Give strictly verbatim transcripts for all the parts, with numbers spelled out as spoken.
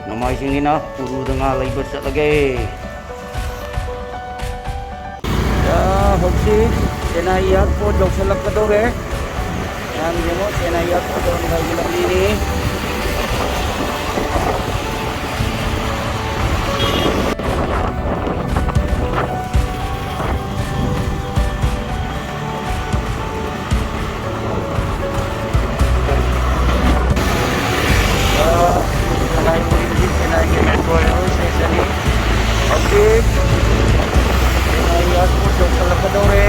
ꯅꯣꯡꯃꯥꯏꯖꯤꯡꯅꯤꯅ ꯎꯔꯨꯗ ꯉꯥ ꯂꯩꯕ ꯆꯠꯂꯒꯦ꯫ ꯌꯥ, ꯍꯧꯖꯤꯛ ꯆꯦꯟꯅꯥꯏ ꯑꯦꯌꯥꯔꯄꯣꯔꯠ ꯌꯧꯁꯜꯂꯛꯀꯗꯧꯔꯦ꯫ ꯃꯌꯥꯝ ꯌꯦꯡꯉꯣ, ꯆꯦꯟꯅꯥꯏ ꯑꯦꯌꯥꯔꯄꯣꯔꯠ ꯌꯧꯔꯝꯗꯥꯏꯒꯤ ꯂꯝꯕꯤꯅꯤ꯫ ꯆꯦꯟꯅꯥꯏꯒꯤ ꯃꯦꯇ꯭ꯔꯣ ꯔꯦꯜꯋꯦ ꯁ꯭ꯇꯦꯁꯟꯅꯤ꯫ ꯍꯧꯖꯤꯛ ꯆꯦꯟꯅꯥꯏ ꯑꯦꯌꯥꯔꯄꯣꯔꯠ ꯌꯧꯁꯜꯂꯛꯀꯗꯧꯔꯦ꯫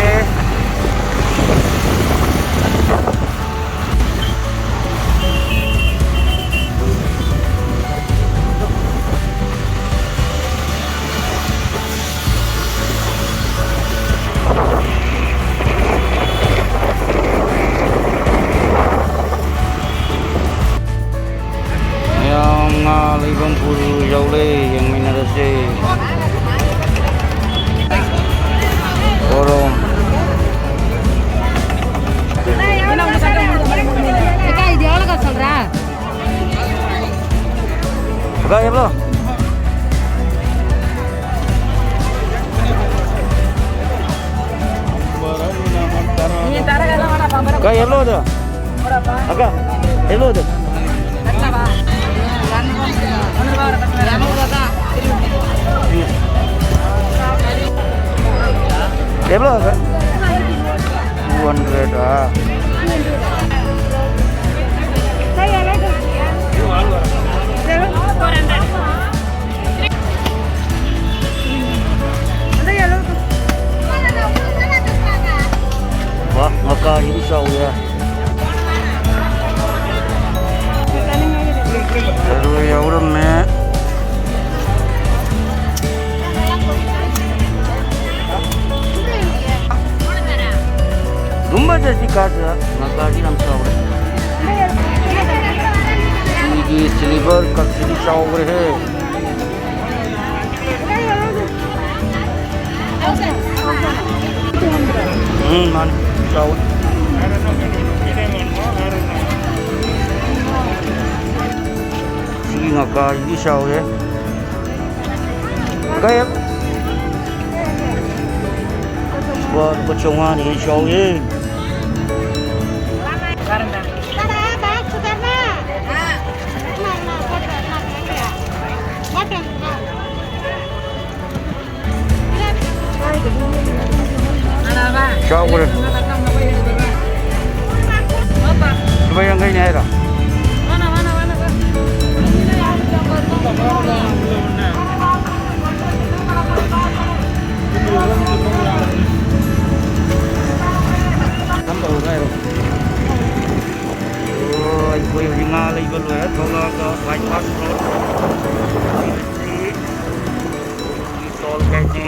ꯃꯌꯥꯝ ꯉꯥ ꯂꯩꯐꯝ ꯄꯨꯔ ꯌꯧꯂꯦ, ꯌꯦꯡꯃꯤꯟꯅꯔꯁꯦ꯫ ꯄꯣꯔꯣꯝ꯫ Kak, yellow tuh. Kak, yellow tuh. Yellow, Kak. Two hundred, ah. ꯋꯥ, ꯉꯀꯥꯁꯤꯗꯤ ꯆꯥꯎꯋꯦ꯫ ꯊꯔꯣꯏ ꯌꯥꯎꯔꯝꯃꯦ꯫ ꯂꯨꯝꯕꯗꯗꯤ ꯀꯥꯗ ꯉꯀꯥꯁꯤ ꯌꯥꯝ ꯆꯥꯎꯔꯦ꯫ ꯁꯤꯒꯤ silver ꯀꯞꯁꯤꯗꯤ ꯆꯥꯎꯈ꯭ꯔꯦꯍꯦ꯫ ꯎꯝ, ꯃꯥꯅꯤ, ꯆꯥꯎꯋꯤ꯫ ꯁꯤꯒꯤ ꯉꯀꯥꯁꯤꯗꯤ ꯆꯥꯎꯋꯦ꯫ ꯀꯩ? ꯂꯨꯄꯥ, ꯂꯨꯄꯥ ꯆꯥꯝꯃꯉꯥꯅꯤ ꯆꯥꯎꯋꯦ꯫ ꯆꯥꯎꯈ꯭ꯔꯦ꯫ ꯂꯨꯄꯥ ꯌꯥꯡꯈꯩꯅꯦ ꯍꯥꯏꯔꯣ? ꯑꯣ, ꯑꯩꯈꯣꯏ ꯍꯧꯖꯤꯛ ꯉꯥ ꯂꯩꯕ ꯂꯣꯏꯔ ꯊꯣꯛꯂꯛꯑꯒ ꯕꯥꯏꯄꯥꯁ ꯔꯣꯗ꯫ ꯇꯣꯜ ꯒꯦꯠꯅꯤ꯫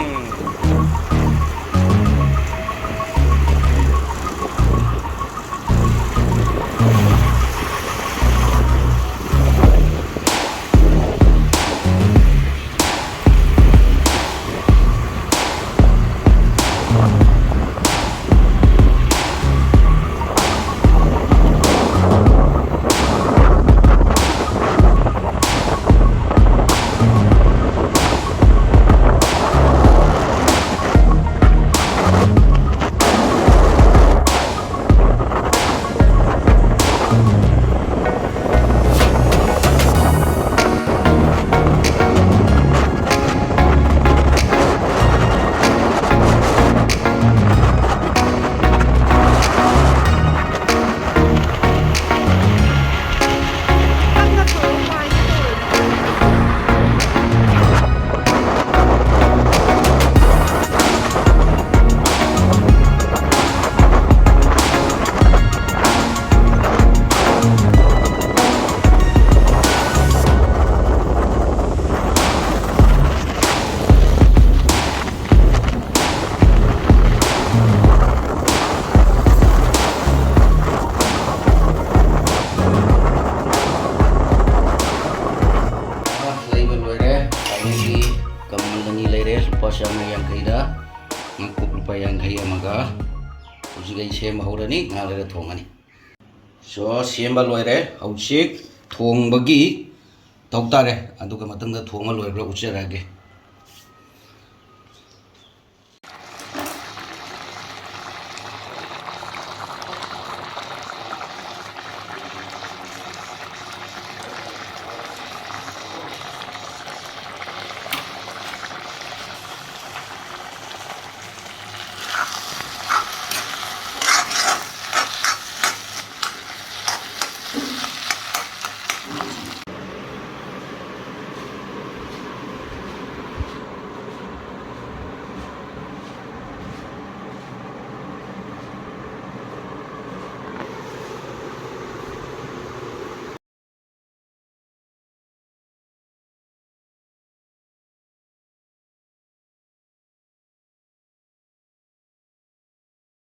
ꯂꯩꯕ ꯂꯣꯏꯔꯦ꯫ ꯐꯥꯏꯅꯦꯜꯂꯤ ꯀꯃꯟ ꯑꯅꯤ ꯂꯩꯔꯦ, ꯂꯨꯄꯥ ꯆꯥꯝꯃ ꯌꯥꯡꯈꯩꯗ, ꯉꯥꯀꯨꯞ ꯂꯨꯄꯥ ꯌꯥꯡꯈꯩ ꯑꯃꯒ꯫ ꯍꯧꯖꯤꯛ ꯑꯩ ꯁꯦꯝꯕ ꯍꯧꯔꯅꯤ, ꯉꯥꯏꯍꯥꯛ ꯂꯩꯔ ꯊꯣꯡꯉꯅꯤ꯫ ꯁꯣ, ꯁꯦꯝꯕ ꯂꯣꯏꯔꯦ꯫ ꯍꯧꯖꯤꯛ ꯊꯣꯡꯕꯒꯤ ꯇꯧ ꯇꯥꯔꯦ꯫ ꯑꯗꯨꯒ ꯃꯊꯪꯗ ꯊꯣꯡꯉ ꯂꯣꯏꯕ꯭ꯔꯥ ꯎꯠꯆꯔꯛꯑꯒꯦ꯫